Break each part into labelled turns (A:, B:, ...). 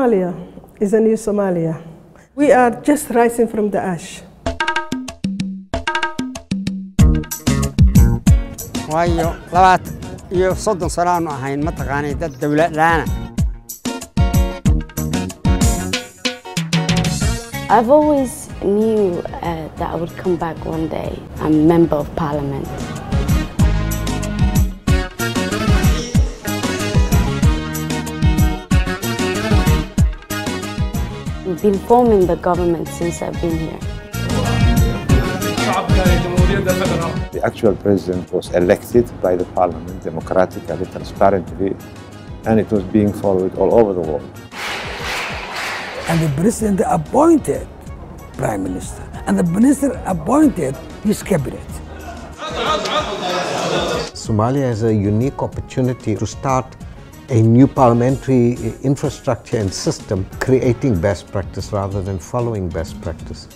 A: Somalia is a new Somalia. We are just rising from the ash.
B: Waayo 32 sano aanu ahayn mataqaanay dad dawlad la'aan.
C: I've always knew that I would come back one day. I'm a member of parliament. We've been forming the government since I've been here.
D: The actual president was elected by the parliament democratically, transparently, and it was being followed all over the world.
E: And the president appointed prime minister, and the minister appointed his cabinet.
F: Somalia has a unique opportunity to start a new parliamentary infrastructure and system, creating best practice rather than following best practice.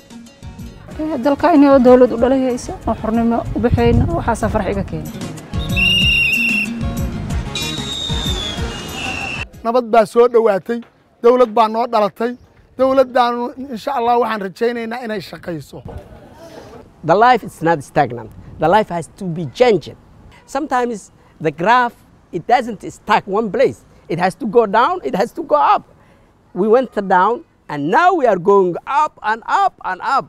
G: Dalka inay dawlad u dhalahayso oo xornimo u bixin waxa safar iga keenay.
H: Nabad baa soo dhawaatay, dawlad baa noo dhalatay, dawladdaanu insha Allah waxaan rajaynaynaa inay shaqayso.
I: The life is not stagnant. The life has to be changed. Sometimes the graph, it doesn't stack one place. It has to go down, it has to go up. We went down and now we are going up and up and up.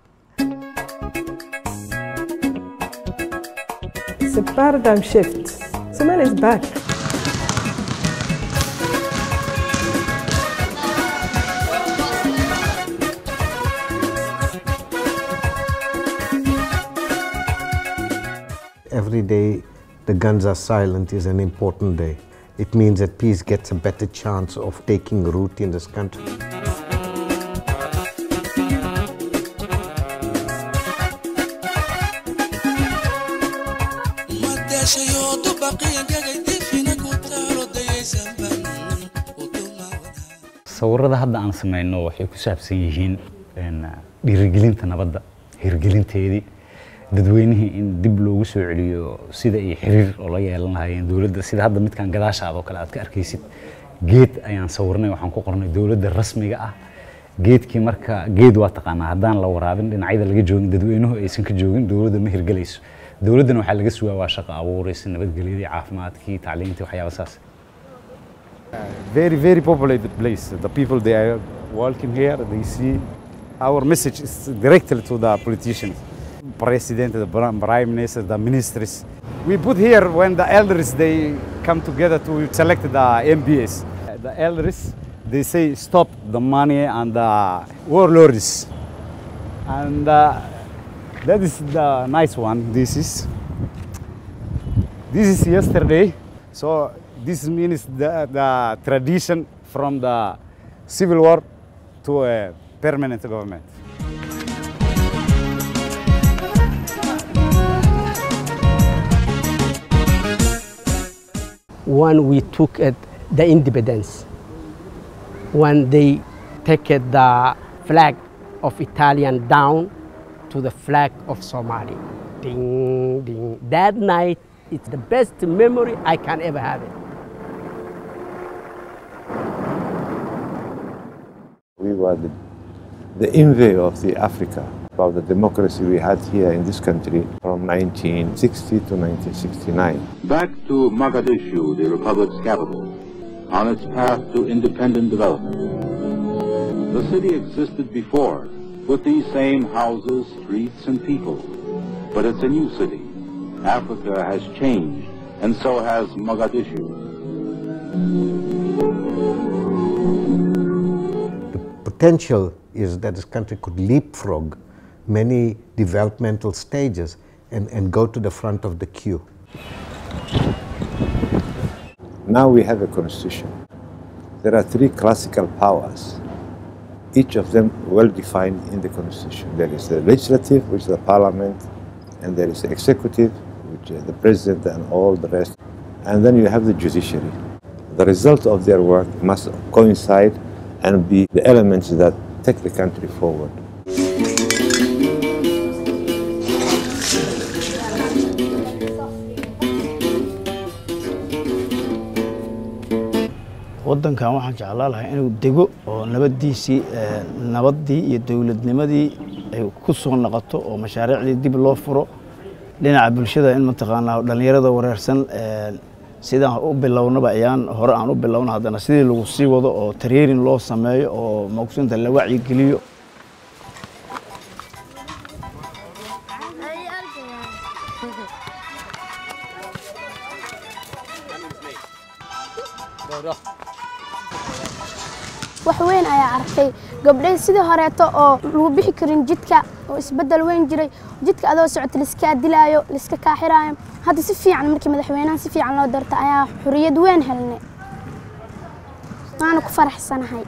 A: It's a paradigm shift. Somalia is back.
F: Every day the guns are silent is an important day. It means that peace gets a better chance of taking root in this country.
J: Sawirada hadda aan sameeyno waxay ku saabsan yihiin dhiirigelinta nabadda, hirgelinteedii, dadweynihii in dib loogu soo celiyo sida ay xiriir oo la yeelan lahaayeen dawladda. Sida hadda midkan gadaashaada oo kale aad ka arkaysid, geed ayaan sawirnay, waxaan ku qornay dawladda rasmiga ah. Geedkii marka geed waa taqaanaa, haddaan la waraabin, dhinacyada laga joogin, dadweynuhu aysan ka joogin, dawladda ma hirgelayso. Dawladdana waxaa laga sugaa waa shaqo abuuraysa, nabadgelyadii, caafimaadkii, tacliintii, waxyaaba saas.
K: Very, very populated place. The people, they are walking here, they see our message is directly to the politicians, president, the prime minister, the ministers. We put here when the elders, they come together to select the MPs. The elders, they say stop the money and the warlords. And that is the nice one. This is yesterday. So this means the tradition from the civil war to a permanent government.
I: When we took it, the independence, when they take it, the flag of Italian down to the flag of Somalia. Ding, ding. That night, it's the best memory I can ever have it.
D: We were the envy of the Africa about the democracy we had here in this country from 1960 to 1969.
L: Back to Mogadishu, the republic's capital, on its path to independent development. The city existed before, with these same houses, streets, and people. But it's a new city. Africa has changed, and so has Mogadishu.
F: The potential is that this country could leapfrog many developmental stages and go to the front of the queue.
D: Now we have a constitution. There are three classical powers, each of them well defined in the constitution. There is the legislative, which is the parliament, and there is the executive, which is the president and all the rest. And then you have the judiciary. The result of their work must coincide and be the elements that take the country forward.
M: Waddankan waxaan jeclaan lahaa inuu dego oo nabaddiisii, nabaddii iyo dowladnimadii ay ku soo noqoto oo mashaariicdii dib loo furo, dhinaca bulshada in mataqaanaa dhallinyarada wareersan sidaan u bilownaba ayaan hore aan u bilowno, haddana sidii lagu sii wado oo training loo sameeyo oo maqsinta la wacyigeliyo.
N: Wax weyn ayaa arkay gabdhay sidii horeeto oo lagu bixi karin jidka oo isbeddel weyn jiray, jidka adoo socota liska dilaayo, liska kaaxiraayo. Hadda si fiican markii madaxweynaha si fiican loo doorta ayaa xorriyad weyn helnay, waana ku faraxsanahay.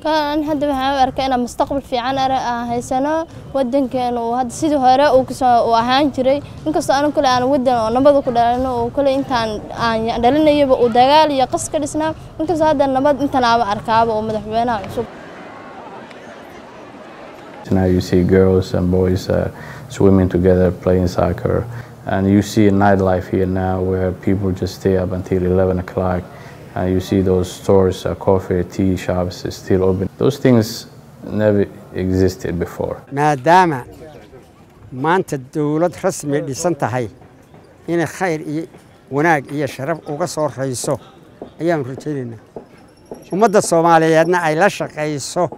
O: Kan hadda waxaan u arkaa inaan mustaqbal fiican aan haysano wadankeena uu hadda sidii hore uu kasoo uu ahaan jiray, inkastoo anu kale aan wadan oo nabada ku dhalano oo kale intaan aan dhalinayaba uu dagaal iyo qas ka dhisnaa, inkastoo hadda nabad intan aaba arkaaba oo madaxweynaha cusub.
P: Now you see girls and boys swimming together, playing soccer, and you see a nightlife here now where people just stay up until 11 o'clock. And you see those stores, coffee, tea shops is still open. Those things never existed before.
B: Maadaama maanta dowlad rasmi dhisan tahay, inay khayr iyo wanaag iyo sharaf uga soo rayso ayaanu rajaynaynaa, ummadda Soomaaliyeedna ay la shaqayso.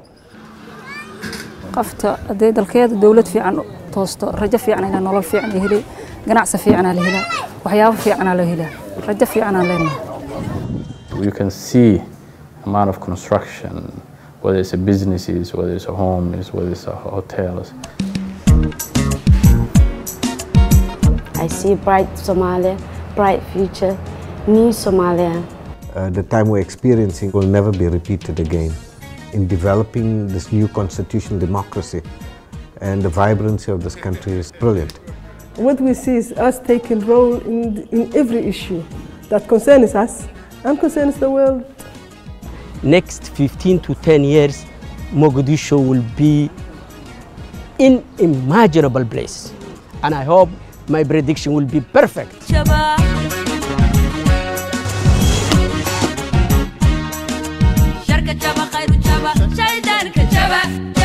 G: Qofta haddii dalkeeda dowlad fiican toosto, rajo fiican inaa nolol fiican la helay, ganacsi fiicanaa la helaa, waxyaabo fiicanaa loo helaa, rajo fiicanaa leenahay.
P: You can see amount of construction, whether it's a businesses, whether it's a homes, whether it's a hotels.
C: I see bright Somalia, bright future, new Somalia.
F: The time we're experiencing will never be repeated again in developing this new constitutional democracy, and the vibrancy of this country is brilliant.
A: What we see is us taking role in every issue that concerns us and concerns the world.
I: Next 15 to 10 years, Mogadishu will be unimaginable place. And I hope my prediction will be perfect.
Q: Sharka jaba, khayru jaba, shaydaanka jaba.